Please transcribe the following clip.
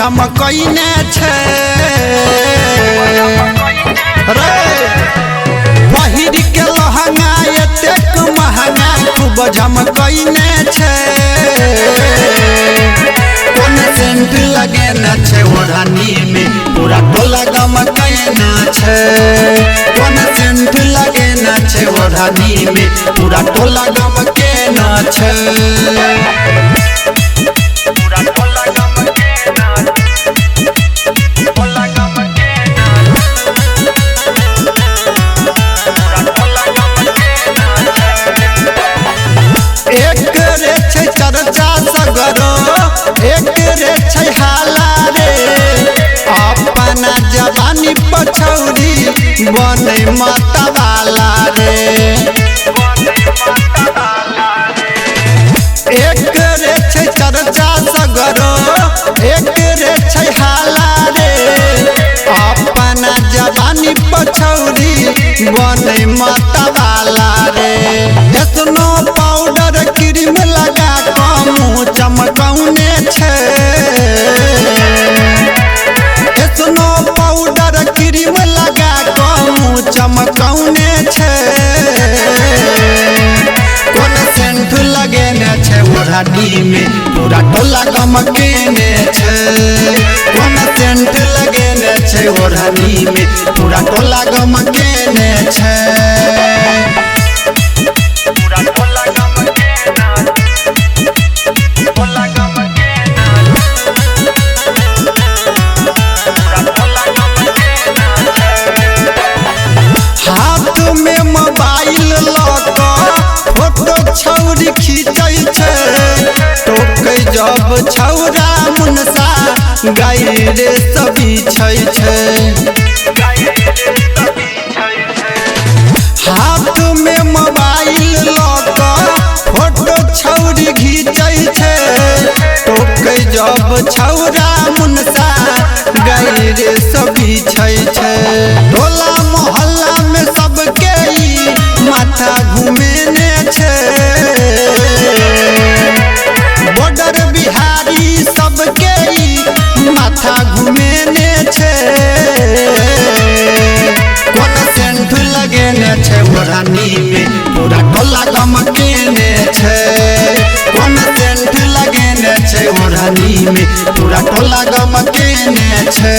झमकैने छै रे। पहिर के लहंगा एतेक महंगा खूब झमकैने छै। कोन सेंट लगेने छै ओढ़नी में पूरा टोला गमकैने छै। कोन सेंट लगेने छै ओढ़नी में पूरा टोला गमकैने छै। एक रे छै चर्चा सगरो एक रे छै हाला रे। अपना जवानी पछौरी बने मतवाला रे। एक रे छै चर्चा सगरो एक रे छै हाला रे। अपना जवानी पछौरी बने मतवाला रे। एतनो पाउडर क्रीम लगा कऽ मुँह चमकौने छै। एतनो पाउडर क्रीम लगा कऽ मुँह चमकौने छै। कोन सेंट लगेने छै ओढ़नी में पूरा टोला गमकेने छै। कोन सेंट लगेने छै ओढ़नी में पूरा टोला गमकेने छै। हाथ में मोबाइल लऽ कऽ फोटो छौरी खींचै छै। टोकै जब छौरा मुनसा गाइरे सब बिछै छै। हाथ में मोबाइल लऽ कऽ फोटो छौरी घींचै छै। टोकै जब छौरा मुनसा गाइरे सब बिछै छै। टोला मोहल्ला में सबके ई माथा घुमेने छै। बॉर्डर बिहारी सबके ई माथा घुमेने छै। कोन सेंट लगेने छै ओढ़नी में पूरा टोला गमकेने छै। कोन सेंट लगेने छै ओढ़नी में पूरा टोला गमकेने छै।